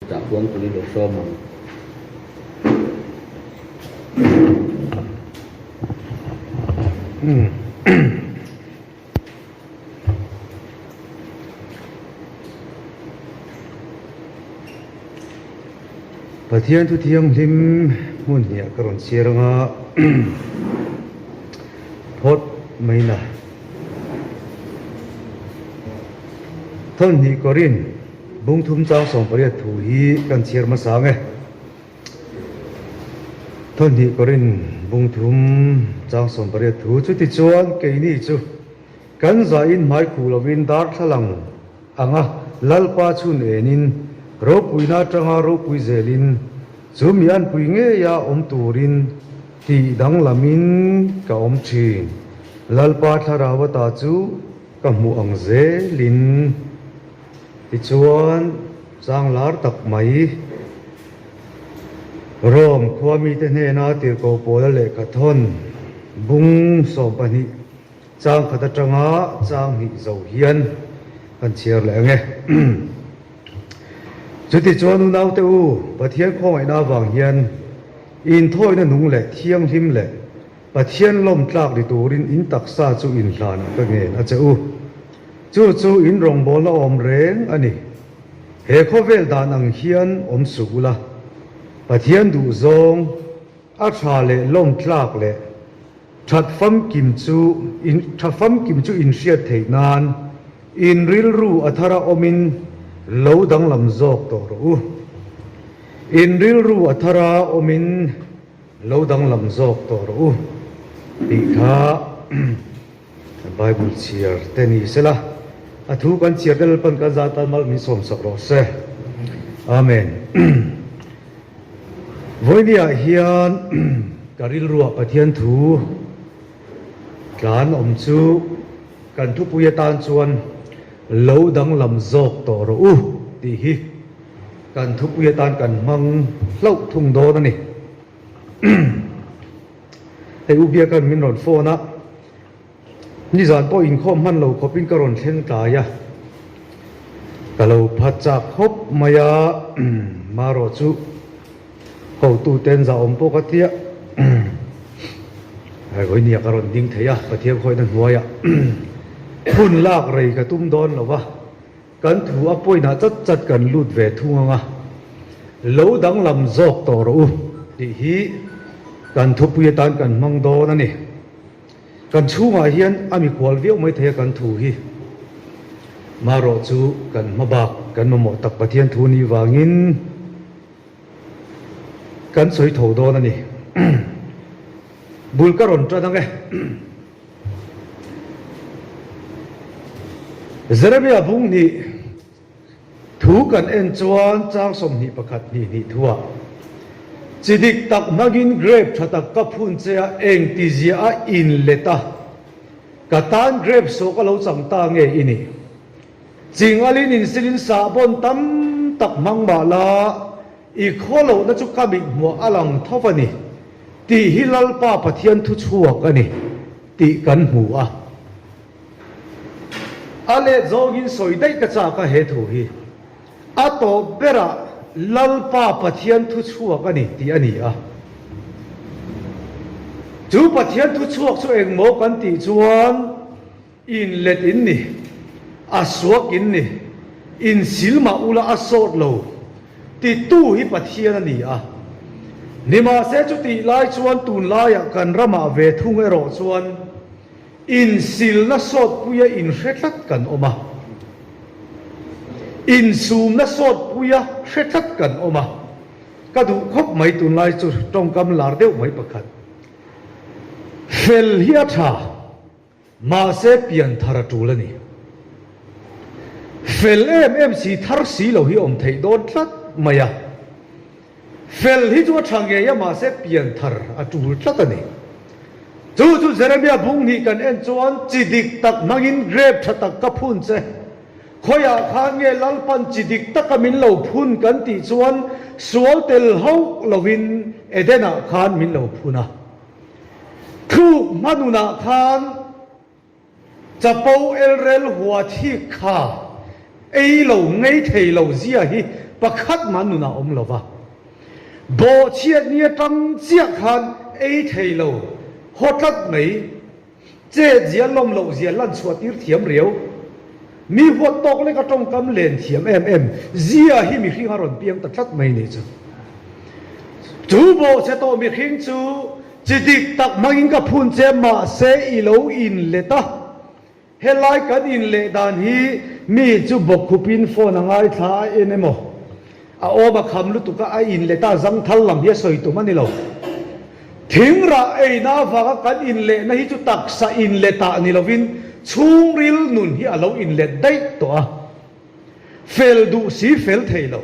Tah chuan kan inlo sawm ang. Pathian thu thianghlim hmun hniah ka rawn chhiar anga phawt mai na. Thawnhnih Korin. Bungthum chang 18 thu hi kan chhiar hmasa ang e. Thawhnih Korin bungthum chang 18 thu chutichuan keini chu kan zahin hmaikhuh lovin darthlalang anga Lalpa chhun enin ropuina atanga ropui zelin chu mi anpui ngeia awm turin tih danglamin ka awm thin. Lalpa thlarau ata chu ka hmuh ang zelin. Tichuan, chang lar tak mai Rome khua mite hnena tirhkoh pawla lehkha thawn bung 12 chang khat atanga chang hnih zo hian kan chhiar leh ang e. Chutichuan unaute u, Pathian khawngaihna avang hian inthawina nung leh thianghlim leh Pathian lawm tlak ni turin in taksa chu inhlanah ka ngen a che u. Chu chu in rawngbawlna awm reng a ni. He khawvel dan ang hian awm suh ula, Pathian duhzawng, a tha leh lawm tlak leh that famkim chu in tha famkim chu in hriat theih nan in rilru a thara awmin lo danglam zawk tawh rawh u. In rilru a thara awmin lo danglam zawk tawh rawh u tih kha Bible chhiar te ni sela, a thu kan chhiar te Lalpan kan zah tan mal min sawm sak rawh se. Amen. Vawinia hian ka rilruah Pathian thu tlan awm chu kan thupui atan chuan lo danglam zawk tawh rawh u tih hi kan thupui atan kan hmang hlauh thung dawn a ni. Hei u Biaka'n min rawn phone a, nizan pawh inkhawm hman lo khawpin ka rawn thleng tlai a, ka lo phat chak khawp mai a, marawh chu hotuten zahawm pawh ka tia, Vawinia ka rawn ding thei a, Pathian khawihna hnuaiah hun lak rei ka tum dawn lo va. Kan thu a pawinah chat chat kan lut ve thung ang a, lo danglam zawk tawh rawh u tih hi kan thupui atan kan hmang dawn a ni. Kan chhungah hian a mikhual viau mai thei a kan thu hi. Marawh chu kan hma bak kan mamawh tak Pathian thu nih vangin kan sawi tho dawn a ni. Bul ka rawn tan ang e. Jeremia bung hnih thu kan en chuan chang 21 hnih hnih thuah, Chi dik tak hmangin grape tha tak ka phun che a, engtizia a inlet a, ka tan grape sawh ka lo chang ta nge i ni? Chingalin insilin sahbawn tam tak hmang mah la, I khawlohna chu ka mithmuah a lang tho a ni tih hi Lalpa Pathian thuchhuak a ni tih kan hmu a. A let zawngin sawi daih ka chak a he thu hi a tawp berah Lalpa Pathian thuchhuak a ni tih a ni a. Chu Pathian thuchhuak chu engmaw kan tih chuan In let in ni, a suak in ni, in sil mah ula a sawt lo, titu hi Pathian a ni a. Nimahse chutih lai chuan tunlaiah kan ramah ve thung erawh chuan insilna sawtpuia inhre tlat kan awm a, insumna sawtpuia hre tlat kan awm a. Ka duh khawp mai tunlai chu tawngkam lar deuh mai pakhat. Fel hi a tha. Mahse pian thar a tul a ni. Fel em em si thar si lo hi awm theih dawn tlat mai a. Fel hi chu a tha ngei a mahse pian thar a tul tlat a ni. Chu chu Jeremia bung hnih kan en chuan chi dik tak hmangin grape tha tak ka phun che. Khawiah khan nge Lalpan chi dik taka min lo phun kan tih chuan sual tel hauh lovin Eden-ah khan min lo phun a. Thluk hmanunah khan chapo elrel hua thik kha ei lo ngei thei lo zia hi pakhat mah nunah a awm lo va. Bawhchhiatni atang chiah khan ei thei lo haw tlat mai. Che zia lawm loh zia lan chhuah tir thiam riau. Mi huat tawk lek a tawngkam len thiam em em zia hi mihring a rawn piang ta tlat mai nih chu. Chu bawhchhe tawh mihring chu chi dik tak hmangin ka phun che mahse i lo in let a. Helai kan in leh dan hi mi chu bawkkhupin phone a ngaithla a en emaw A awm a kham lutuk a, a in let a, zangthal lam hi a sawi tum a ni lo. Thing rah eina avanga kan inlehna hi chu taksa inletah ni lovin chhungril nun hi a lo inlet daih tawh a. Fel duh si fel thei lo.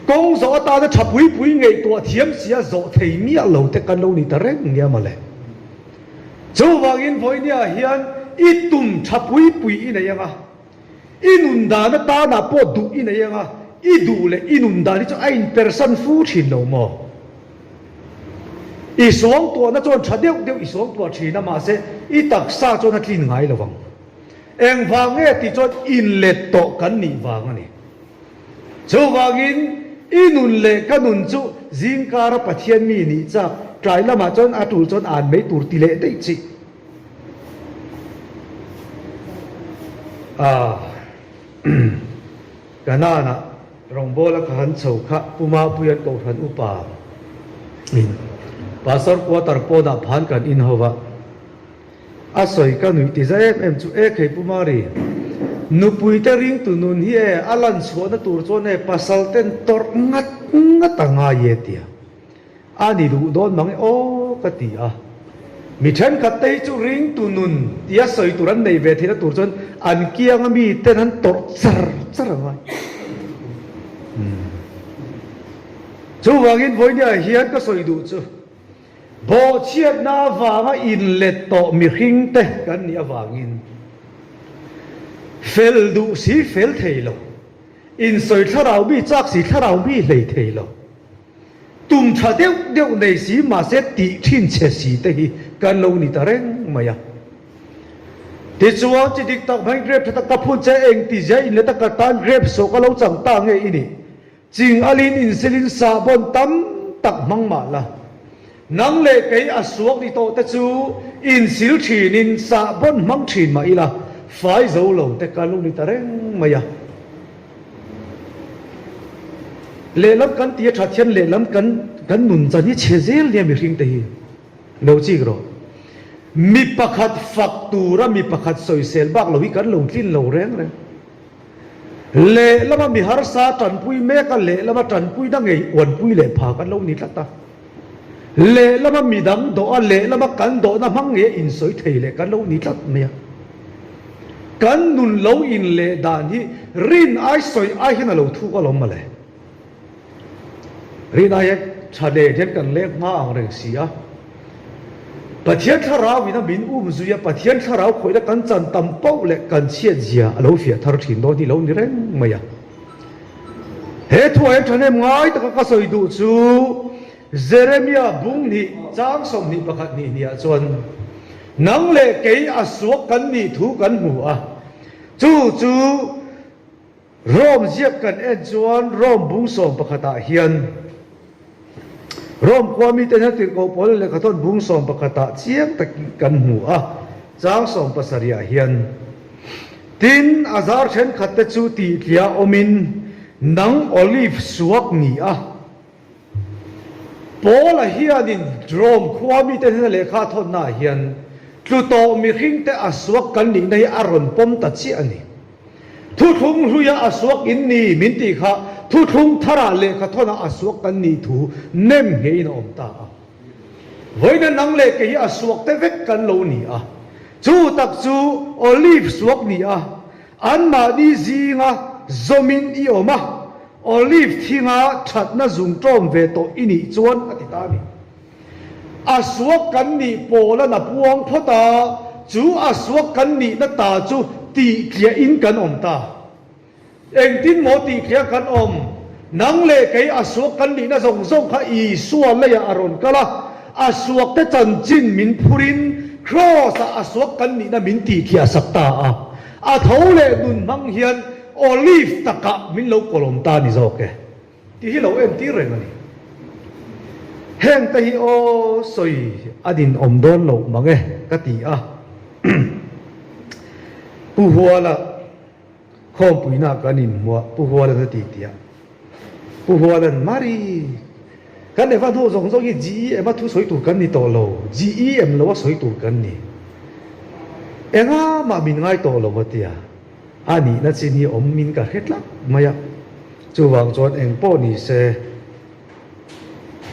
Kawng zawh atana tha pui pui ngaihtuah thiam si a zawh thei miah lo te kan lo ni ta reng nia mawle. Chuvangin vawinia hian i tum tha pui pui i nei ang a. I nun dan atana pawh duh i nei anga, i duh leh i nun dan hi chu a inpersan fu thin lo maw? I suangtuahna chuan tha deuh deuh i suangtuah thin a, mahse i taksa chuan a tlin ngai lo vang. Engvang nge tih chuan inlet tawh kan nih vang a ni. Chuvangin i nun leh ka nun chu zingkara Pathian mi nih chak, tlai lamah chuan a tul chuan an mai tur ti leh daih chi. A Kanaan-ah rawngbawla ka han chho kha Pu Mapuia'n Kohhran upa in Pastor quarter pawnah phan kan in ho va, a sawi ka nuih ti za em em chu, E khei Pu Mari, nupui te ringtu nun hi e a lan chhuahna tur chuan e pasal ten tawrh ngat ngat a ngai e tia. A ni duh dawn mang e aw ka ti a. Mi thenkhat te hi chu ringtu nun tia sawi tur an nei ve theihna tur chuan an kianga mi ten an tawrh char char a ngai. Chuvangin vawinia hian ka sawi duh chu bawhchhiatna avanga inlet tawh mihring te kan nih avangin fel duh si fel thei lo, insawi thlarau mi chak si thlarau mi hlei thei lo. Tum tha deuh deuh nei si mahse tih thin chhe si te hi kan lo ni ta reng mai a. Tichuan chi dik tak hmangin grape tha tak ka phun che eng ti zia in leta ka tan grape sawh ka lo chang ta nge i nih? Ching alin insilin sahbawn tam tak hmang mah la. Nang leh kei a suak ni tawh te chu insil thinin sahbawn hmang thin mah ila fai zo lo te kan lo ni ta reng mai a. Lehlam kan ti a that hian lehlam kan kan nun chan hi chhe zel nia mihring te hi lo chik rawh. Mi pakhat fak tura mi pakhat sawisel bak lo hi kan lo tlin lo reng reng. Lehlama mi harsa tanpui mek a lehlama tanpui na ngei uanpui leh pha kan lo ni tlat a. Lehlama mi dang dawh a lehlama kan dawhna hmang ngei a insawi thei leh kan lo ni tlat mai a. Kan nun lo in leh dan hi rin ai sawi ai hian a lo thuk alawm mawle. Rin ai hian tha leh hian kan leng hma ang reng si a. Pathian thlarau in a min um zui a, Pathian thlarau khawihna kan chan tam pauh leh kan chhiat zia a lo fiah thar thin dawn hi lo ni reng mai a. He thuah hian thahnem ngai taka ka sawi duh chu Jeremia bung hnih chang 21 hnih hnih ah chuan Nang leh kei a suak kan nih thu kan hmu a, chu chu Rome ziak kan en chuan Rome bung sawm pakhatah hian Rome khua mite hian tirhkoh pawl lehkhathawn bung sawm pakhatah chiang takin kan hmu a, chang sawm pasarihah hian Tin, a zar thenkhatte chu tihtliah awmin nang olive suak ni a. Paula hianin Rome khua mite hnena lehkha a thawnnaah hian tlu tawh mihringte a suak kan nihna hi a rawn pawm ta chiah a ni. Thuthlung hluia a suak in ni min tih kha thuthlung tharah lehkha thawnah a suak kan nih thu nem ngeiin a awm ta a. Vawiina nang leh kei hi a suak te vek kan lo ni a, chu tak chu olive suak ni a, Anmahni zinga zawmin i awm a, olive thinga thatna zung ṭawm ve tawh i nih chuan a ti ta a ni. A suak kan nih pawlan a puang phawt a, chu a suak kan nihna ta chu tihtliahin kan awm ta. Engtin maw tihtliah kan awm? Nang leh kei a suak kan nihna zawng zawng kha Isua leiah a rawn kal a, a suakte chanchin min phurin Kraws-ah a suak kan nihna min tihtliah sak ta a. A tho leh nun hmang hian. Olive takah min lo kawlawm ta a ni zawk e tih hi lo entir reng a ni. Heng te hi aw sawi a din awm dawn loh mang e ka ti a. Pu Huala khawmpuina kan inhmuah Pu Hualan a ti tiah. Pu Hualan, Mari, kan Evan ho zawng zawng hi GEM a thu sawi tur kan ni tawh lo, GEM lo a sawi tur kan ni. Enga mah min ngai tawh lo a tia, a nihna chin hi awm in ka hre tlat mai a. Chuvang chuan eng pawh ni se,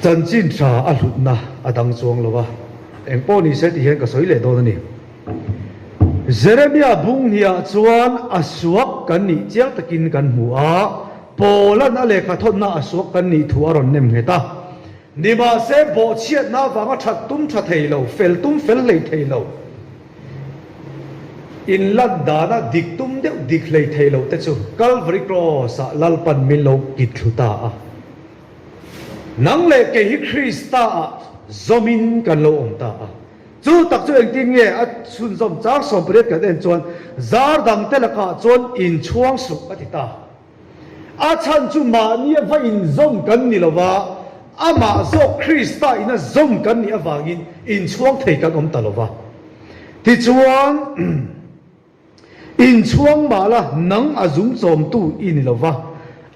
Chanchin tha a hlutna a dang chuang lo a, eng pawh ni se tih hian ka sawi leh dawn a ni. Jeremia bung hniah chuan a suak kan nih chiang takin kan hmu a, Paula'n a lehkha thawnna a suak kan nih thu a rawn nem nghet a. Nimahse, bawhchhiatna avanga that tum tha thei lo, fel tum fel hlei thei lo, inlan dana dik tum deuh dik hlei thei lo te chu Calvary Cross-ah Lalpan min lo kit thlu ta a. Nang leh kei hi Krista-ah zawmin kan lo awm ta a. Chu tak chu engtin nge a chhunzawm chang 18 kan en chuan zar dangte lakah chuan inchhuang suh a ti ta. A chhan chu mahnia va inzawm kan ni lo va, amah zawk Krista ina zawm kan nih avangin inchhuang thei kan awm ta lo va. Tichuan. Inchhuang mah la, nang a zung chawmtu i ni lo va,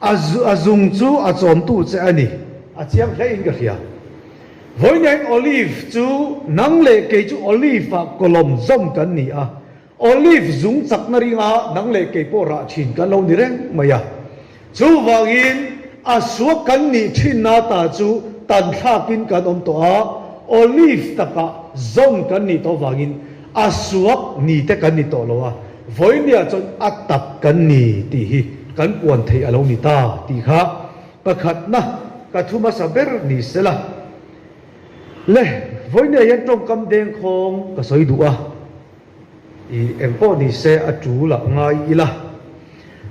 a a zung chu a chawmtu che a ni. A chiang hle in ka hria. Vawiin Olive chu nang leh kei chu Olive-ah kawlawm zawm kan ni a, Olive zung chakna ringa nang leh kei pawh rah thin kan lo ni reng mai a. Chuvangin, a suak kan nih thinna ta chu tan thlakin kan awm tawh a, olive takah zawm kan nih tawh vangin a suak ni te kan ni tawh lo a, vawinia chuan a tak kan ni tih hi kan puan theih a lo ni ta tih kha pakhatna ka thu hmasa ber ni sela. Le, vawinia hian tawngkam dengkhawng ka sawi duh a. I eng pawh ni se a tul ah ngai ila,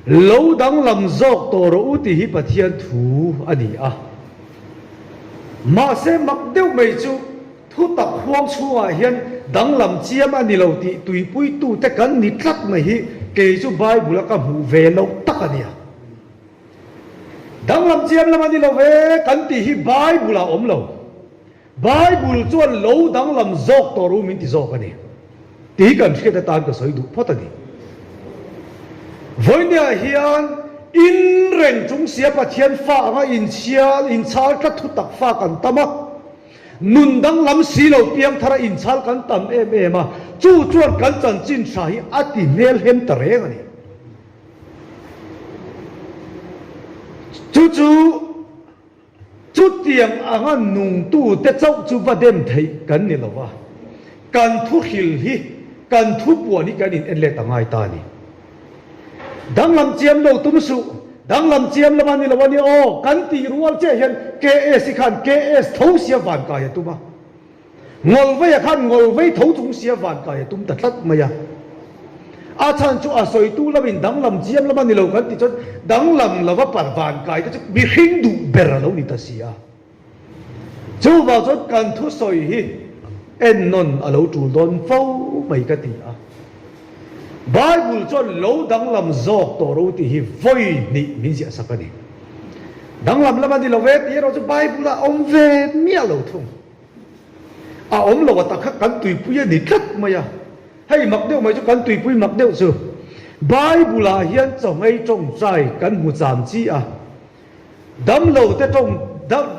lo danglam zawk tawh rawh u tih hi Pathian thu a ni a. Mahse mak deuh mai chu thu tak huang chhungah hian danglam chiam a ni lo tih tuipuitute kan ni tlat mai hi kei chu Bible a ka hmuh ve loh tak a nia. Danglam chiam lam a ni lo ve kan tih hi Bible ah awm lo. Bible chuan lo danglam zawk tawh ru min ti zawk a ni tih kan hriat atan ka sawi duh phawt a ni. Vawinia hian in reng chung sia Pathian fa anga inchhial, inchhal tlat thu tak fa kan tam a, nun danglam si lo piangthara inchhal kan tam em em a, chu chuan kan chanchin tha hi a ti hmelhem ta reng a ni. Chu chu. Chutiang anga nungtute chauh chu va dem theih kan ni lo va, kan thuhril hi, kan thupuan hi kan in en let a ngai ta a ni. Danglam chiam lo tum suh, danglam chiam lama ni lo a ni aw, kan tih rual chiah hian KS hi khan KS tho sia vankai a tum a. Ngawlveia khan ngawlvei tho chung sia vankai a tum ta tlat mai a. A chhan chu a sawitu lamin danglam chiam lama ni lo kan tih chuan danglam lova par vankai te chu mihring duh ber a lo ni ta si a. Chuvang chuan kan thusawi hi ennawn a lo tul dawn fo mai ka ti a. Bible chuan lo danglam zawk tawh ro tih hi vawi hnih min ziah sak a ni. Danglam lam a ni lo ve tih erawh chu Bible ah a awm ve miah lo thung. A awm lo a tak kha kan tuipui a ni tlat mai a. Hei mak deuh mai chu kan tuipui mak deuh chu Bible ah hian chawhmei tawngtai kan hmu cham chi a. Damlo te tawng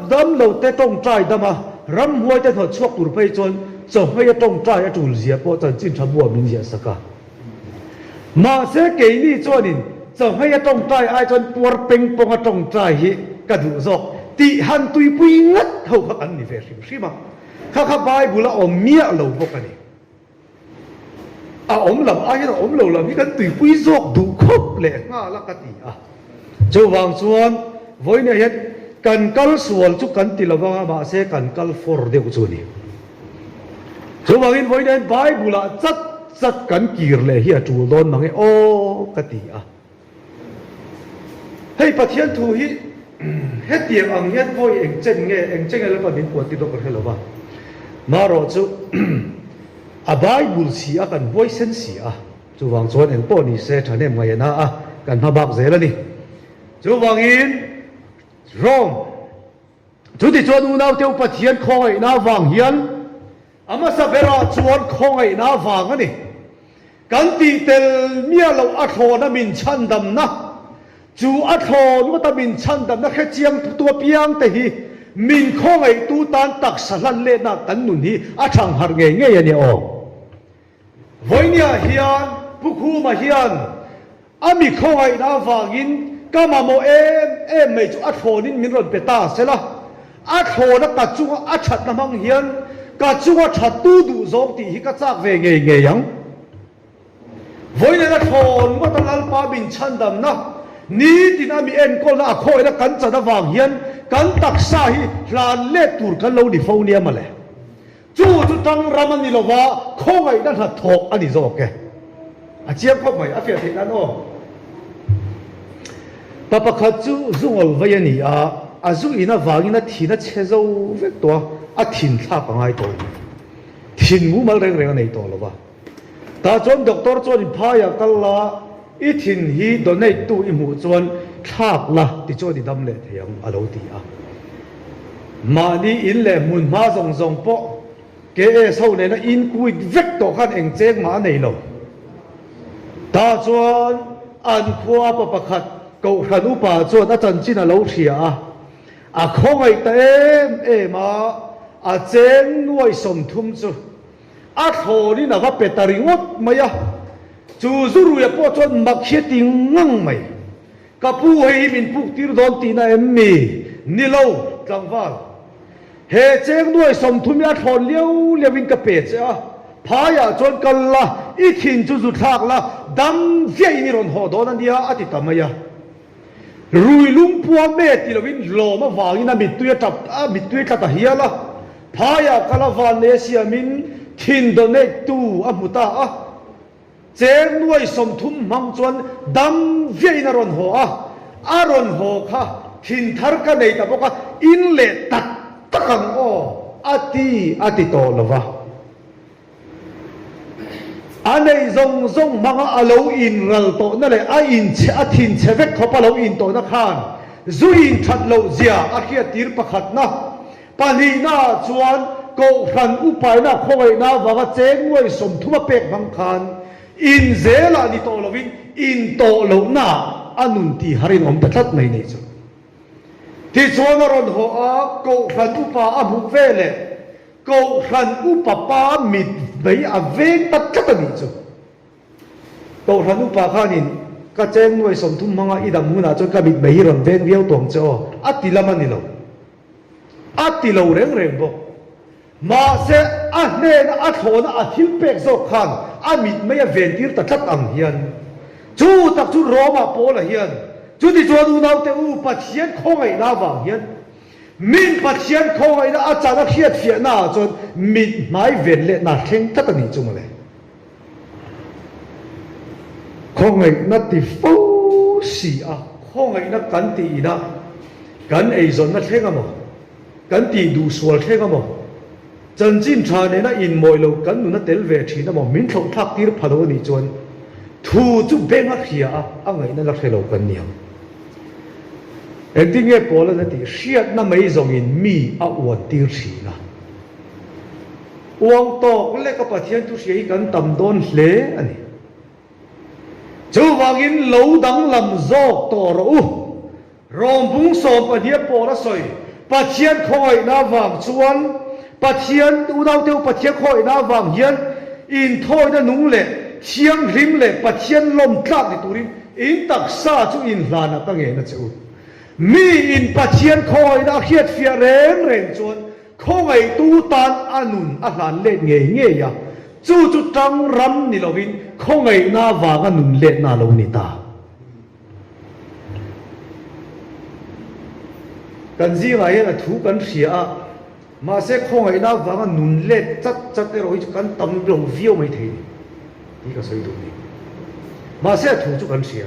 damlo te tawngtai dam a, ramhuai te hnawt chhuak tur phei chuan chawhmei a tawngtai a tul zia pawh chanchin tha bua min ziah sak a. Mahse keini chuanin chawhmei a tawngtai ai chuan puar peng pawng a tawngtai hi ka duh zawk tih han tuipui ngat ho kha kan ni ve hrim hrim a, kha kha Bible a awm miah lo bawk a ni. A awm lam aiin a awm lo lam hi kan tuipui zawk duh khawp leh nghal a ka ti a. Chuvang chuan vawiinah hian kan kal sual chu kan ti lo vang a, mahse kan kal fawr deuh chu a ni. Chuvangin vawiinah hian Bible-ah chat chat kan kir leh hi a tul dawn mang e aw ka ti a. Hei Pathian thu hi hetiang ang hian vawi eng chen nge, eng chen nge Lalpa min puan tir dawn ka hre lo va. Marawh chu a Bible si a, kan huaisen si a, chuvang chuan eng pawh ni se thahnem ngaihna a. kan hma bak zel a ni. Chuvangin Rome chutichuan unaute u Pathian khawngaihna avang hian a hmasa berah chuan khawngaihna avang a ni. Kan tih tel miah loh a thlawna min chhandamna, chu a thlawn ngawta min chhandamna hrechiang tu apiang te hi min khawngaihtu tan taksa hlan letna kan nun hi a thangharh ngei ngei a nia aw. Vawinia hian Pu Khuma hian a mi khawngaihna avangin ka mamawh em em mai chu a thlawnin min rawn pe ta sela, a thlawna ka chunga a thatna hmang hian ka chunga thattu duh zawng tih hi ka chak ve ngei ngei ang. Vawiin a thlawn ngawt a Lalpa min chhandamna, nitin a mi enkawlna a khawihna kan chan avang hian kan taksa hi hlan let tur kan lo ni fo nia mawle. Chu chu tang ram a ni lo va, khawngaihna hnathawh a ni zawk e. A chiang khawp mai, a fiah theih nan aw. Pa pakhat chu zu ngawl vei a ni a, a zu in avangin a thin a chhe zo vek tawh a, a thin thlak a ngai tawh a ni. Thin mumal reng reng a nei tawh lo va. Tah chuan doctor chuan i phaiah kal la, i thin hi donate tu i hmuh chuan thlak la tichuan i dam leh thei ang a lo ti a. Mahni in leh hmun hma zawng zawng pawh KS ho nena in quit vek tawh khan eng cheng mah a nei lo. Tah chuan an khua pa pakhat Kohhran upa chuan a chanchin a lo hria a, a khawngaih ta em em a, a cheng nuai 30 chu A thlawnin a va pe ta ringawt mai a, chu Zuruia pawh chuan mak hi a ti ngang mai. Ka pu hei hi min puk tir dawn tihna em mi? Ni lo, tlangval. He cheng nuai 30 hi a thlawn liau liauin ka pe che a, phaiah chuan kal la, i thin chu zu thlak la, dam viahin i rawn haw dawn a nia, a ti ta mai a. Rui lungpua me ti loin hlawm avangin a mittui a tap a, mittui a tla ta hial a. Phaiah kal a van nei a siamin thin donate tu a hmu ta a. Cheng nuai 30 hmang chuan dam viahin a rawn haw a, a rawn haw kha thin thar ka nei ta bawk a, in leh tak tak ang aw a ti a ti tawh lo va. A neih zawng zawng hmanga a lo inral tawhna leh a inchhe a thinchhe vek khawp a lo intawhna khan zu inthat loh zia a hriattir pakhatna pahnihnaah chuan Kohhran upaina khawngaihna avanga cheng nuai 30 a pek hmang khan in zelah ni tawh lovin intawh lohnaah a nun tih har in awm ta tlat mai nih chu. Tichuan a rawn haw a, Kohhran upa a hmuh veleh Kohhran upa pa mit mai a veng ta tlat a nih chu. Kohhran upa khanin ka cheng nuai 30 hmanga i dam hunah chuan ka mit mai hi rawn veng viau tawng che aw a ti lam a ni lo. A ti lo reng reng bawk. Mahse a hnena a thlawhna a thil pek zawk khan a mit mai a ven tir ta tlat ang hian chu tak chu Rome-ah Paula hian chutichuan unaute u Pathian khawngaihna avang hian Min Pathian khawngaihna a chan a hriatfiahna ah chuan mit hmai ven leh na thleng tlat a nih chu mawle. Khawngaihna ti fo si a, khawngaihna kan tih inah kan eizawnna thleng a maw, kan tih duh sual thleng a maw, Chanchin tha nena inmawih lo kan nun a tel ve thin amaw min thlauh thlak tir pha lo anih chuan thu chu beng a hria a, a ngaihna la hre lo kan ni ang. Engtin nge Paula'n a tih? Hriatna mai zawngin mi a uan tir thin a. Uang tawk leka Pathian thu hria hi kan tam dawn hle a ni. Chuvangin lo danglam zawk tawh rawh u. Rawng bung 12 pawl a sawi, Pathian khawngaihna avang chuan, Pathian, unaute u Pathian khawngaihna avang hian inthawina nung leh thianghlim leh Pathian lawm tlak ni turin in taksa chu inhlanah ka ngen a che u. Mi in Pathian khawngaihna a hriatfiah reng reng chuan khawngaihtu tan a nun a hlan let ngei ngei a, chu chu tang ram ni lovin khawngaihna avanga nun letna a lo ni ta. Kan zingah hian a thu kan hria a, mahse khawngaihna avanga nun let chat chat erawh hi chu kan tam lo viau mai thei ni tih ka sawi duh ni. Mahse a thu chu kan hria.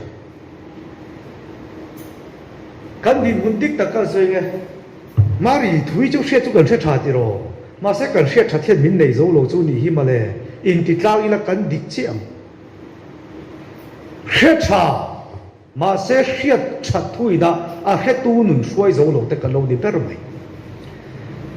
Kan dinhmun dik tak kan sawi nge? Mari, thu hi chu hriat chu kan hre tha tiraw? Mahse kan hriat that hian min nei zo lo chu nih hi mawle, intitlang ila kan dik chiah ang. Hre tha! Mahse hriat that thuina a hretu nun hruai zo lo te kan lo ni ber mai.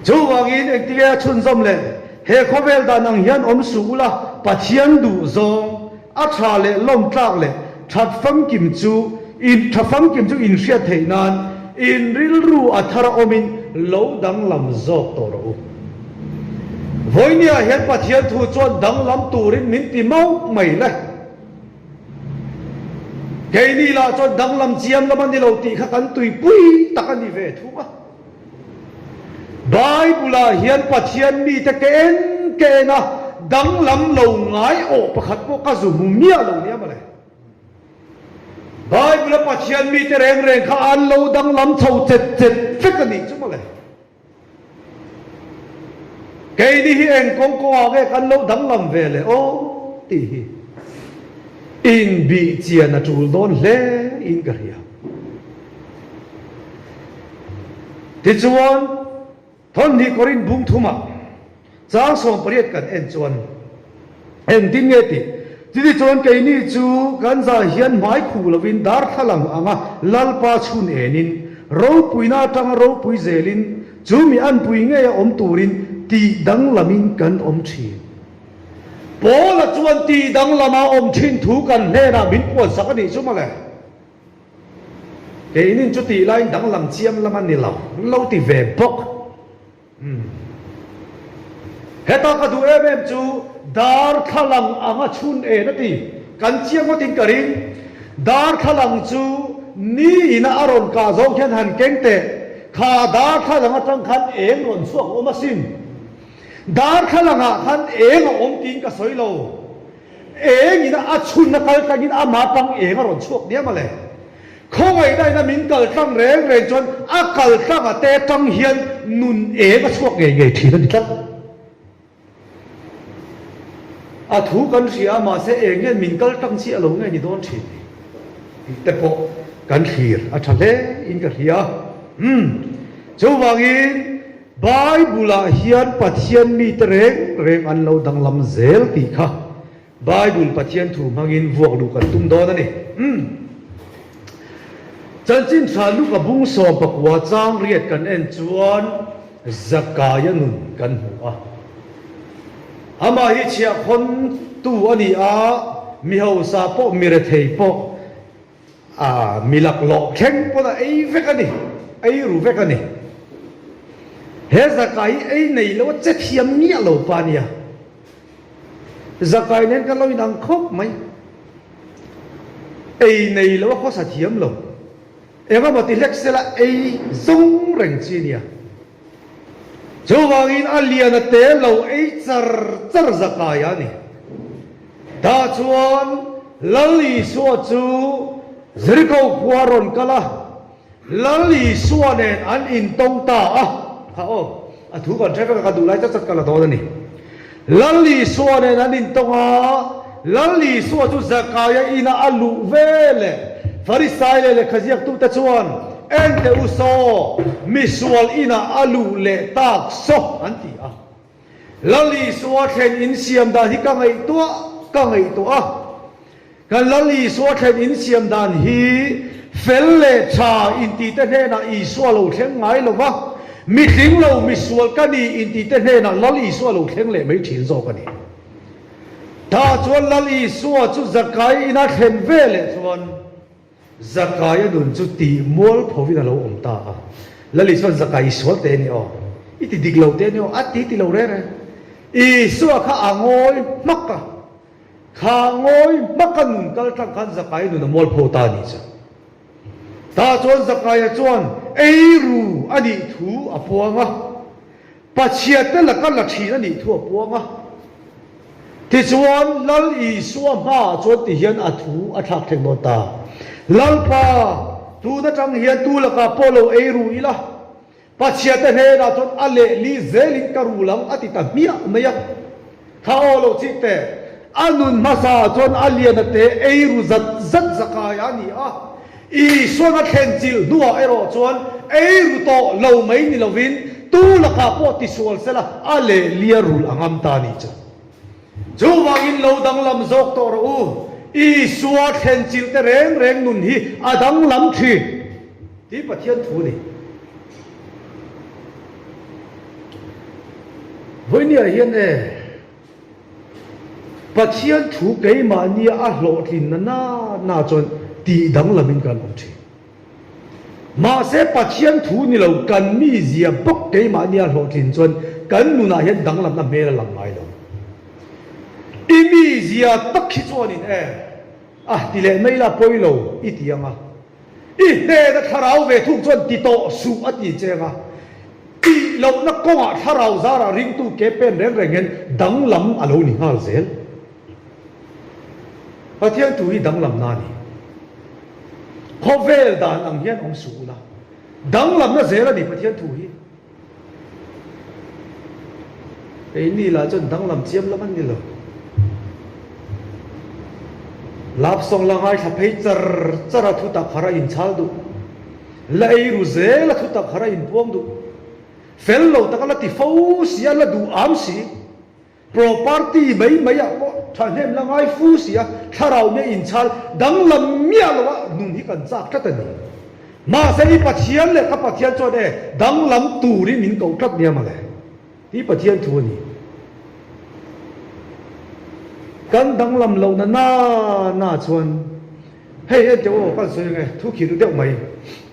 Chuvangin engtinge a chhunzawm le? He khawvel dan ang hian awm suh ula, Pathian duh zawng, a tha leh lawm tlak leh that famkim chu in tha famkim chu in hriat theih nan in rilru a thar a awmin lo danglam zawk tawh rawh u. Vawinia hian Pathian thu chuan danglam turin min ti mauh mai le. Keini lah chuan danglam chiam lam a ni lo tih kha kan tuipui tak a ni ve thung a. Bible-ah hian Pathian mite ke en ke en a danglam lo ngai awh pakhat pawh ka zu hmu miah lo nia mawle. Bible-a Pathian mite reng reng kha an lo danglam chho chet chet vek a nih chu mawle. Keini hi eng kawng kawngah nge kan lo danglam ve le aw tih hi inbih chian a tul dawn hle in ka hria. Tichuan, Thawmhnih Korin bung thumah Chang 18 kan en chuan engtin nge tih? Chutichuan keini chu kan zah hian hmai khuh lovin darthlalang anga Lalpa chhun enin, ropuina atanga ropui zelin chu mi anpui ngeia awm turin tih danglamin kan awm thin. Paula chuan tih danglama awm thin thu kan hnenah min puansak a nih chu mawle. Keinin chu tih laiin danglam chiam lam a ni lo, lo ti ve bawk. Umm. Heta ka duh em em chu darthlalang anga chhun en a ti. Kan chiang ngawtin ka ring. Darthlalang chu ni ina a rawn kah zawng khian han keng teh. Kha darthlalang atang khan eng rawn chhuak a awm asin. Darthlalangah khan eng a awm tiin ka sawi lo. Eng ina a chhunna kal tlangin ama tang eng a rawn chhuak diam a le. Khawngaihna ina min kal tlang reng reng chuan a kal tlang a te tang hian nun eng a chhuak ngei ngei thin a ni tlat. A thu kan hria a mahse eng hian min kal tlang chiah lo nge ni dawn thin ni tih te pawh kan thlir a tha hle in ka hria. Umm chuvangin Bible-ah hian Pathian mite reng reng an lo danglam zel tih kha Bible Pathian thu hmangin vuak luh kan tum dawn a ni. Umm. Chanchin tha Luka bung 14 chang riat kan en chuan Zakaia nun kan hmu a. Amah hi chhiahkhawntu a ni a, mi hausa pawh mi rethei pawh A mi laklawh thleng pawn a ei vek a ni, ei ru vek a ni. He Zakai hi ei nei lo a che thiam miah lo pa nia. Zakai nen kan lo inang khawp mai. Ei nei lo a khawsa thiam lo. Engemaw ti hlek sela ei zawng reng chi nia. Chuvangin a lian a te lo ei char char zakai a ni. Tah chuan Lal Isua chu Jeriko khua rawn kal a, Lal Isua nen an intawng ta a. Kha aw, a thu kan hre vek a, ka duh lai chat chat ka la dawn a ni. Lal Isua nen an intawng a, Lal Isua chu Zakaia ina a luh ve leh Farisai leh lehkhaziaktute chuan, Ente u saw, misual inah a luh leh tak saw, an ti a. Lal Isua thlen insiam dan hi ka ngaihtuah ka ngaihtuah a. Kan Lal Isua thlen insiam dan hi fel leh tha intite hnenah Isua lo thleng ngai lo va, mi tling lo, mi sual ka ni intite hnenah Lal Isua lo thleng leh mai thin zawk a ni. Tah chuan Lal Isua chu Zakai ina thlen ve leh chuan Zakaia nun chu tih mual phovin a lo awm ta a. Lal Isua'n Zakai i sual teh a ni aw, i ti dik lo teh a ni aw, a ti ti lo reng reng. Isua kha a ngawi hmak a. Kha ngawi hmaka nun kal tlang khan Zakaia nun a mualpho ta a nih chu. Tah chuan Zakaia chuan ei ru a nih thu a puang a, Pathiante laka la thin a nih thu a puang a. Tichuan Lal Isua hmaah chuan ti hian a thu a thlak thleng dawn ta, Lalpa, tun atang hian tu lakah pawh lo ei ru ila, Pathiante hnenah chuan a lehli zelin ka rul ang a ti ta hmiah mai a. Kha aw lo chik teh, a nun hmasa ah chuan a lian a te ei ru zat zat zakai a ni a. Isuan a thlen chilh hnuah erawh chuan ei ru tawh lo mai ni lovin tu lakah pawh tisual sela a lehli a rul a ngam ta a nih chu. Chuvangin lo danglam zawk tawh rawh u. Isua thlenchilh te reng reng nun hi a danglam thin tih Pathian thu a ni. Vawinia hian e, Pathian thu keimahnia a hlawhtlinna na na chuan tih danglamin kan awm thin. Mahse Pathian thu ni lo kan mizia bawk keimahnia hlawhtlin chuan kan nunah hian danglamna hmel a lang ngai lo. I mizia tak hi chuanin e, a ti leh mai la pawi lo i ti ang a. I hnena thlarau ve thung chuan ti tawh suh a ti che ang a. Tih lohna kawngah thlarau zarah ringtu ke pen reng reng hian danglam a lo ni nghal zel. Pathian thu hi danglamna a ni. Khawvel dan ang hian awm suh ula. Danglamna zel a ni Pathian thu hi. Keini lah chuan danglam chiam lam an ni lo. Love song la ngaithla phei char char a thutak har a inchhal duh. La ei ru zel a thutak har a inpuang duh. Fel lo taka la ti fo si a, la duh am si. Property mai mai ah pawh thahnem la ngai fu si a, thlarau nia inchhal danglam miah lo a nun hi kan chak tlat a ni. Mahse i Pathian leh ka Pathian chuan e danglam turin min koh tlat nia mawle. Hi Pathian thu a ni. Kan danglam lohna na na chuan hei en teh aw kan sawi ang e, thu khirh deuh mai.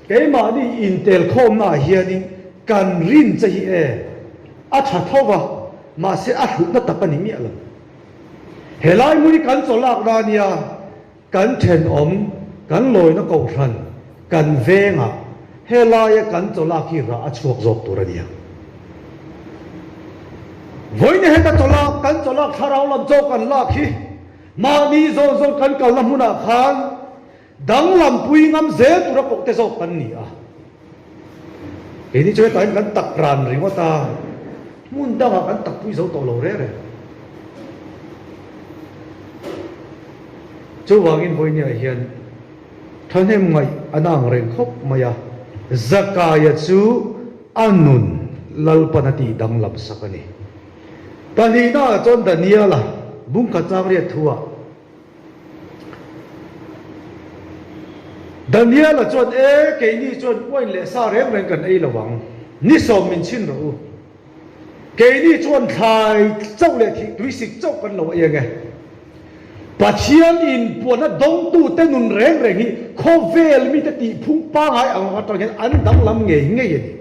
Keimahni intelkhawmna ah hianin kan rin che hi e a tha tho va, mahse a hlutna tak a ni miah lo. Helai hmun hi kan chaw lak na ania, kan thenawm, kan lawina kohhran, kan vengah helaia kan chaw lak hi rah a chhuak zawk tur a nia. Vawiin heta chaw lak, kan chaw lak thlarau lam chaw kan lak hi mahni zawn zawn kan kalna hmunah khan Danglam pui ngam zel tura koh te zawk kan ni a. Keini chu hetah hian kan tak ran ringawt a, hmun dangah kan tak pui zo tawh lo reng reng. Chuvangin vawinia hian thahnem ngaih an ang reng khawp mai a, Zakaia chu a nun Lalpan a tih danglam sak a ni. Pahnihnaah chuan Daniela bungkhat chang riat thuah, Daniela chuan, E, keini chuan uain leh sa reng reng kan ei lo ang. Ni sawm min chhin rawh u. Keini chuan thlai chauh leh thih tuisik chauh kan lo ei ang e. Pathian inpuanna dawngtute nun reng reng hi khawvel mite tihphung pangai ang atang hian an danglam ngei ngei a ni.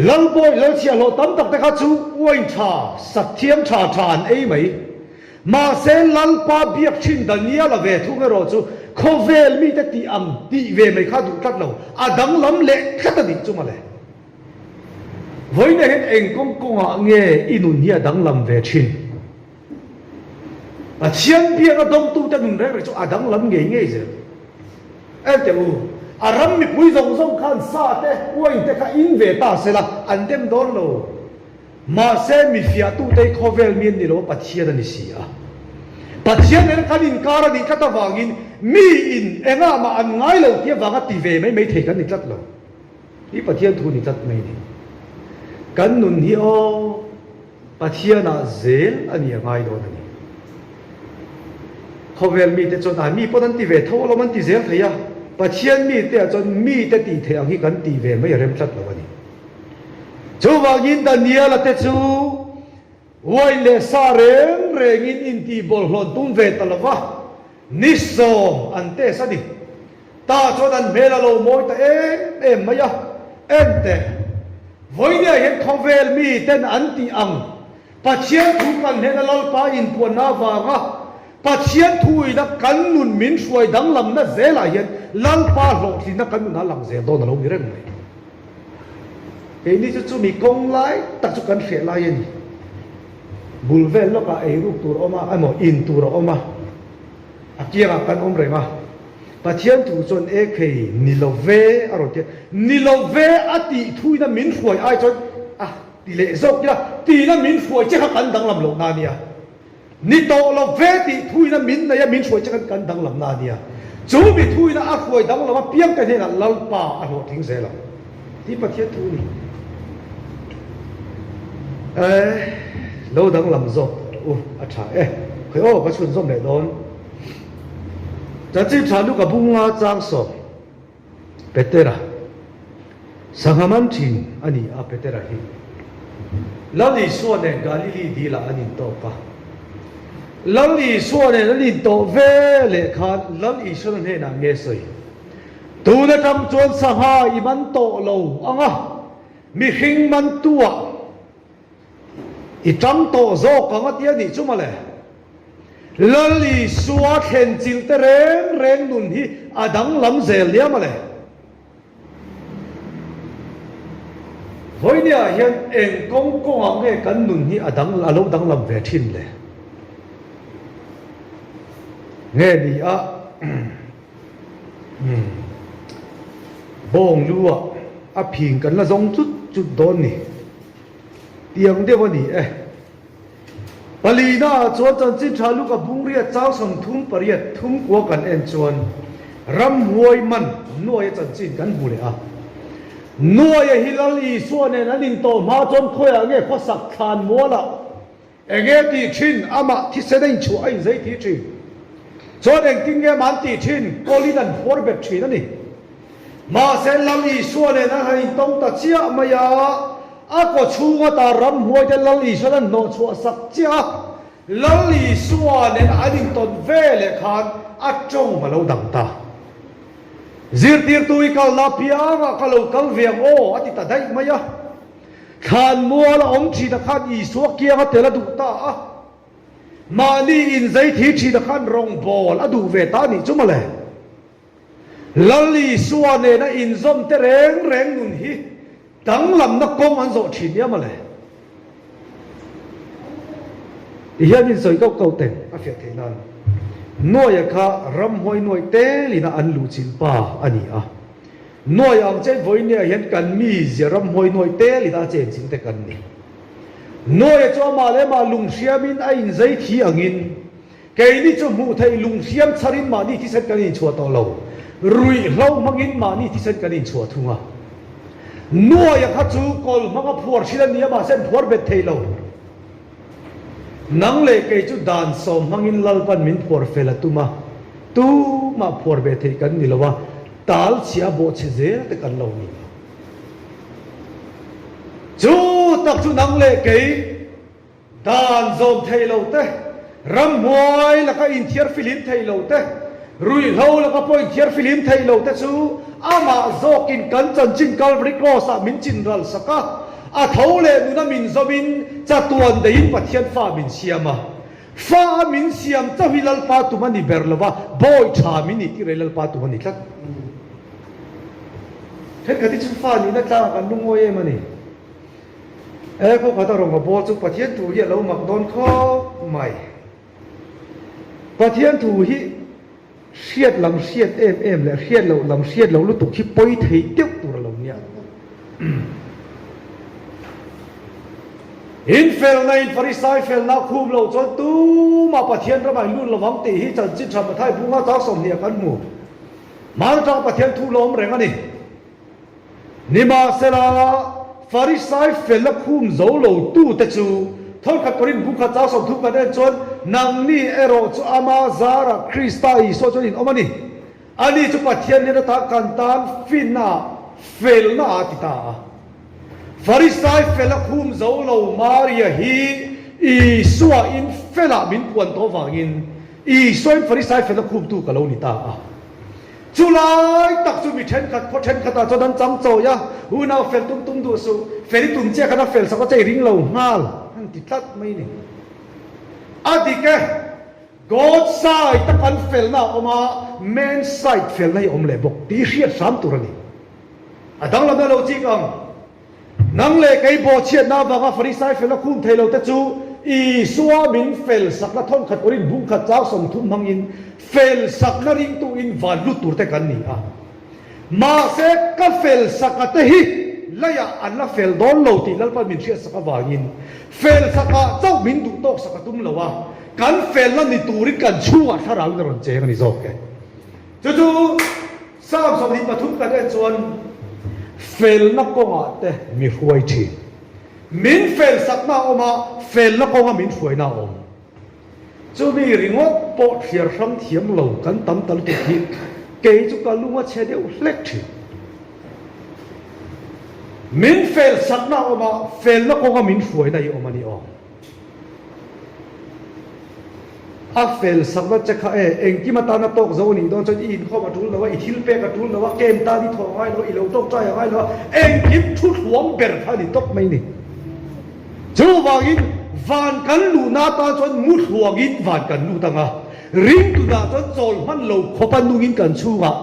Lalbawi lalchhiahhlawh tam tak te kha chu uain tha, sakthiam tha tha an ei mai. Mahse Lalpa biak thin Daniela ve thung erawh chu khawvel mite tih ang tih ve mai kha duh tlat lo, a danglam leh tlat a nih chu mawle. Vawiin hian eng kawng kawngah nge i nun hi a danglam ve thin? Pathian biakna dawngtute nun reng reng chu a danglam ngei ngei zel. En teh u, a ram mipui zawng zawng khan sa te, uain te kha in ve ta sela, an dem dawn lo. Mahse, mi fiahtute hi khawvel mi an ni lo a, Pathian a ni si a. Pathian nena kan inkar a nih tlat avangin mi in engah mah an ngai lo tih avanga ti ve mai mai thei kan ni tlat lo. Hi Pathian thu ni tlat mai ni. Kan nun hi aw. Pathianah zel a ni a ngai dawn a ni. Khawvel mite chuan ah mi pawn an ti ve tho alawm an ti zel thei a, Pathian mite ah chuan mite tih theih ang hi kan tih ve mai a rem tlat lo a ni. Chuvangin Daniela te chu wine leh sa reng rengin intih bawlhhlawh tum ve ta lo va, ni sawm an test a ni. Tah chuan an hmel a lo mawi ta em em mai a, Enteh, vawinia hian khawvel mi ten an tih ang, Pathian thu kan hnena Lalpa inpuanna avanga Pathian thuina kan nun min hruai danglamna zelah hian Lalpa hlawhtlinna kan nunah lang zel dawn a lo ni reng mai. Keini chu chumi kawng lai tak chu kan hreh lai a ni. Bul vel lawkah eiruk tur a awm a, emaw in tur a awm a, a kiangah kan awm reng a. Pathian thu chuan e khei ni lo ve a rawn ti a, ni lo ve a tih thuina min hruai ai chuan a ti leh zawk ila, tina min hruai che kha kan danglam lohna a nia. Ni tawh lo ve tih thuina min nei a min hruai che khan kan danglamna a nia. Chu mi thuina a hruai danglam apiang te hnenah Lalpa a hlawhtling zel ang tih Pathian thu a ni. E, lo danglam zawk tawh rawh u, a tha e. Khawi aw ka chhunzawm leh dawn. Chanchin tha Luka bunga changsawm Petera sangha man thin a ni a, Petera hi Lal Isua nen Galili dilah an intawk a. Lal Isua nen an intawh ve leh khan Lal Isuana hnenah nge sawi? Tun atang chuan sangha i man tawh lo ang a, mihring mantuah I tang tawh zawk ang a ti a nih chu mawle. Lal Isua thlen chilh te reng reng nun hi a danglam zel nia mawle. Vawinia hian eng kawng kawngah nge kan nun hi a dang a lo danglam ve thin le? Nge ni a bawng lu ah a phing kan la zawng chut chut dawn ni. Tiang deuh a ni e. Palina ah chuan chanchin tha Luka bungriat chau 38 thum kua kan en chuan ramhuai man Nuaia chanchin kan hmu leh a. Nuaia hi Lal Isua nen an intawh hma chuan khawiah nge khawsak thlan mualah Enge tih thin? Amah thisen a inchhuah a inzei tih thin. Chuan engtin nge mah an tih thin? Kawlin an phuar bet thin a ni. Mahse Lal Isua nen an han intawng ta chiah mai a, a kaw chhung ata ramhnuai te Lal Isuan an hnawh chhuah sak chiah a, Lal Isua nen an intawn ve leh khan a tawng a lo dang ta. Zirtirtu i kalna apiangah ka lo kal ve ang aw a ti ta daih mai a. Thlanmual a awm thin a khan Isua kiang a tel a duh ta a, mahni inzei thi thin a khan rawngbawl a duh ve ta a nih chu mawle. Lal Isua nena inzawm te reng reng nun hi danglamna kawng an zawh thin nia mawle. Ti hian insawi kauh kauh teng a fiah theih nan Nuaia kha ramhuai nuaih telin a an luhchilh pa a ni a. Nuai ang chen vawinia hian kan mizia ramhuai nuai tel ina a chen chin te kan ni. Nuaia chu amah leh amah lunghriamin a inzei thi angin keini chu hmuh theih lunghriam chharin mahni thisen kan inchhuah tawh lo, ruihhlo hmangin mahni thisen kan inchhuah thung a. Nuaia kha chu kawl hmanga phuar hrilh a ni a, mahse an phuar bet thei lo. Nang leh kei chu dan sawm hmangin Lalpan min phuar fel a tum a, tumah phuar ve theih kan ni lo a, tal chhia bawh chhe zel te kan lo ni a. Chu tak chu nang leh kei dan zawm thei lo te, ramhnuai laka inthiar fihlim thei lo te, Ruihhlo laka pawh inthiar fihlim thei lo te chu amah zawkin kan chanchin Calvary Cross-ah min chinral sak a, a tho leh nuna min zawmin chatuan deiin Pathian fa min siam a. Fa a min siam chauh hi Lalpa tum a ni ber lo va, bawi tha min nih tir ei Lalpa tum a ni tlat. Thenkhat hi chu fa nihna tlangah kan lungawi em a ni. E khawkhat a rawn ka bawl chu Pathian thu hi a lo mak dawn khawp mai. Pathian thu hi hriat lam hriat em em leh hriat loh lam hriat loh lutuk hi pawi thei deuh tur a lo nia. In felna in Farisai felna a khum loh chuan tumah Pathian ramah in lut lovang tih hi chanchin tha Mathai bunga chang 20 ah kan hmu. Hmaan atanga Pathian thu la awm reng a ni. Nimahsela, Farisai fel a khum zo lo tute chu thawlkhat Korin bu khat chau 30 kan en chuan, Nangni erawh chu ama zarah Krista Isua chuan in awm a ni. Ani chu Pathian hnen ata kan tan finna, felna a ti ta a. Farisai fel a khum zo lo Maria hi Isua in felah min puan tawh vangin Isua in Farisai fel a khumtu ka lo ni ta a. Chu lai tak chu mi thenkhat khaw thenkhatah chuan an chang chawi a, unau fel tum tum duh suh, fel i tum chiah khan a fel sak a che i ring lo nghal an ti tlat mai ni. A dik e, God side a kan felna a awm a, man side felna hi a awm leh bawk tih i hriat hram tur a ni. A danglamna lo chik ang. Nang leh kei bawhchhiatna avanga Farisai fel a khum thei lo te chu Isua min fel sakna thawnkhat pawhin bungkhat chau 30 hmangin fel sakna ringtuin van lut tur te kan ni a. Mahse ka fel saka te hi leiah an la fel dawn lo tih Lalpan min hriat sak avangin fel sakah chauh min duh tawk sak a tum lo a, kan felna ni turin kan chhungah thlarauin a rawn cheng a ni zawk e. Chu chu Psalm 23 kan en chuan felna kawngah te mi hruai thin. Min fel sakna a awm a, felna kawnga min hruaina a awm. Chumi ringawt pawh thliar hrang thiam lo kan tam ta lutuk hi kei chu ka lung a chhe deuh hlek thin. Min fel sakna a awm a, felna kawnga min hruaina i awm a ni aw. A fel sakna che kha e, engkim atana tawk zo a nih dawn chuan i inkhawm a tul lo a, i thil pek a tul lo a, kem tan i thawh a ngai lo a, i lo tawngtai a ngai lo a, engkim thu thluang ber kha a ni tawp mai ni. Chuvangin van kan luhna atan chuan mu thluangin van kan lut ang a, ringtunah chuan chawl hman lo khawpa nungin kan chhungah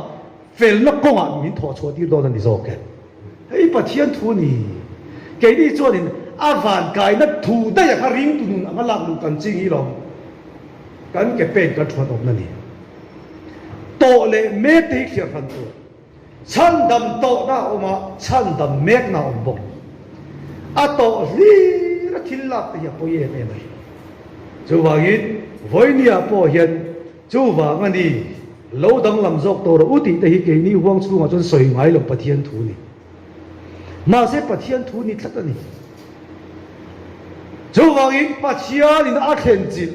felna kawngah min thawh chhuah tir dawn a ni zawk e. Hei Pathian thu a ni. Keini chuanin a van kaina thu daih a kha ringtu nun anga lak luh kan ching hi lawm kan ke pen kan thuan awmna ni. Tawh leh mek te hi thliar hran tur. Chhandam tawhna a awm a, chhandam mekna a awm bawk. A tawh hlir a thil lak te hi a pawi em em a ni. Chuvangin vawinia pawh hian chuvang a ni. Lo danglam zawk tawh rawh u tih te hi keini huang chhungah chuan sawi ngai lo Pathian thu ni. Mahse Pathian thu ni tlat a ni. Chuvangin Pathianin a thlen chilh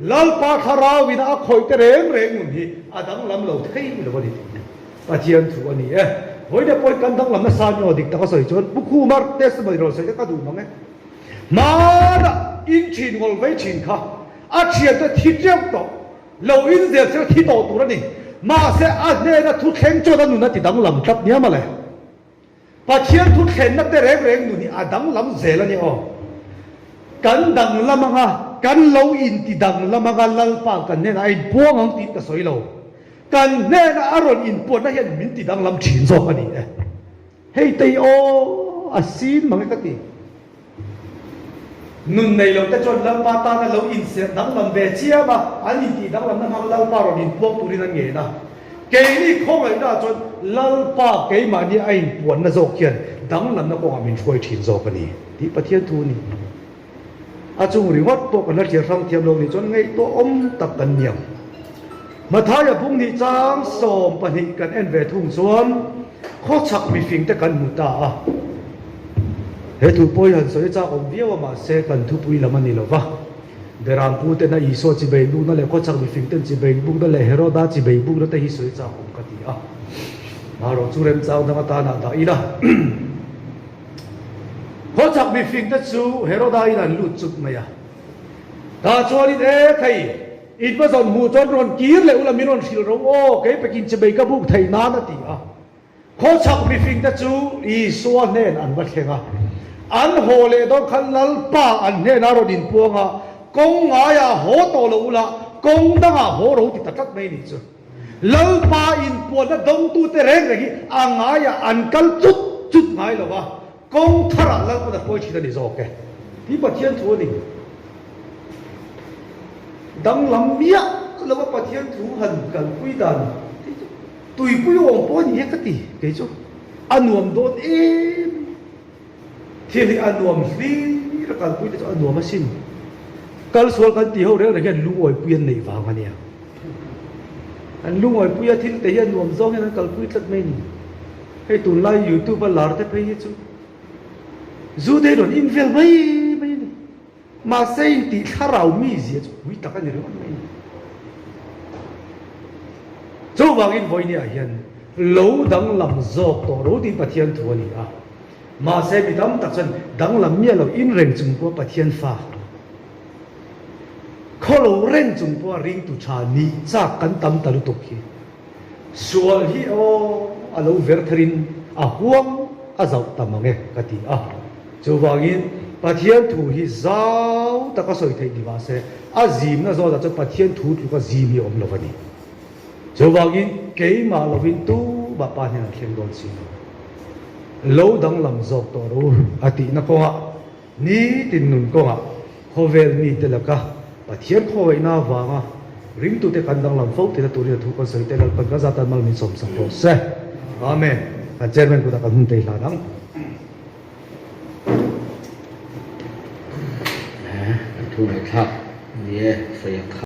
Lalpa Thlarauin a khawih te reng reng nun hi a danglam lo thei lo a ni tih hi Pathian thu a ni e. Vawiin pawhin kan danglam nasa ni aw dik taka sawi chuan Pu Khumar testimony rawn sawi te ka duh mang e. Hmana in thin ngawl vei thin kha a thiante thi teuh tawh. Lo inzel chu thi tawh tur a ni. Mahse, a hnena thu thleng chuan a nun a ti danglam tlat nia mawle. Pathian thu thlenna te reng reng nun hi a danglam zel a ni aw. Kan danglam anga, kan lo inti danglam anga Lalpa kan hnenah a inpuang ang tiin ka sawi lo. Kan hnena a rawn inpuanna hian min ti danglam thin zawk a ni e. Hei tei aw a sin mang e ka ti. Nun nei lo te chuan Lalpa tana lo inserh danglam ve chiam a, an intih danglamna hmang Lalpa rawn inpuang turin an ngen a. Keini khawngaihna chuan Lalpa keimahni a inpuanna zawk hian danglamna kawngah min hruai thin zawk a ni tih Pathian thu a ni. A chung ringawt pawh kan la thlir hrang thiam lo nih chuan ngaihtuah awm tak kan ni ang. Mathaia bung nih chang 12 kan en ve thung chuan khawchhak mifing te kan hmu ta a. He thu pawh hi han sawi chak awm viau a mahse kan thupui lam a ni lo va. Berampu tena Isua chibei bukna leh khawchhak mifing ten chibei bukna leh Heroda chibei bukna te hi sawi chak awm ka ti a. Marawh chu remchang dang atana dah ila. Khawchhak mifingte chu Heroda-in an lut chut mai a. Tah chuanin, E thei, in va zawn hmuh chuan rawn kir leh ula min rawn hrilh ro aw, kei pekin chimei ka buk theih nan a ti a. Khawchhak mifingte chu Isua hnen an va thleng a. An haw leh dawn khan Lalpa an hnenah rawn inpuang a, Kawng ngaiah haw tawh lo ula, kawng dangah haw ro ti ta tlat mai nih chu. Lalpa inpuanna dawngtute reng reng hi a ngaiah an kal chut chut ngai lo a, kawng tharah Lalpan a hruai thin a ni zawk e tih Pathian thu a ni. Danglam miah lova Pathian thu han kalpui dan tih chu tuipui awm pawh a ni e ka ti kei chu a nuam dawn em. Thil hi a nuam hlir a kalpui te chu a nuam asin. Kal sual kan tih ho reng reng hian lungawipui an neih vang a nia. An lungawipui a thil te hi a nuam zawng hian an kalpui tlat mai ni. Hei tunlai youtube a lar te phei hi chu zu te hi rawn in vel mai mai a ni. Mahse intih thlarau mizia chu pui tak a ni ringawt mai a ni. Chuvangin vawinia hian lo danglam zawk tawh ro tih Pathian thu a ni a. Mahse mi tam tak chuan danglam miah lo in reng chung pawha Pathian fa khaw lo reng chung pawha ringtu tha nih chak kan tam ta lutuk hi sual hi aw a lo ver tharin a huang a zauh ta mang e ka ti a. Chuvangin Pathian thu hi zau taka sawi theih ni mahse a zimna zawnah chuan Pathian thu tluka zim hi a awm lo a ni. Chuvangin keimah lovin tumah pa hian an thleng dawn si lo. Lo danglam zawk tawh ru a tihna kawngah nitin nun kawngah khawvel mite laka Pathian khawngaihna avanga ringtute kan danglam fo tihna turin a thu kan sawi tel Lalpan kan zatan mal min sawmsak rawh se. Amen. Kan Chairman kutah kan hun tei hlan ang. Kan thu ngaihthlak ni e, sawi ang kha.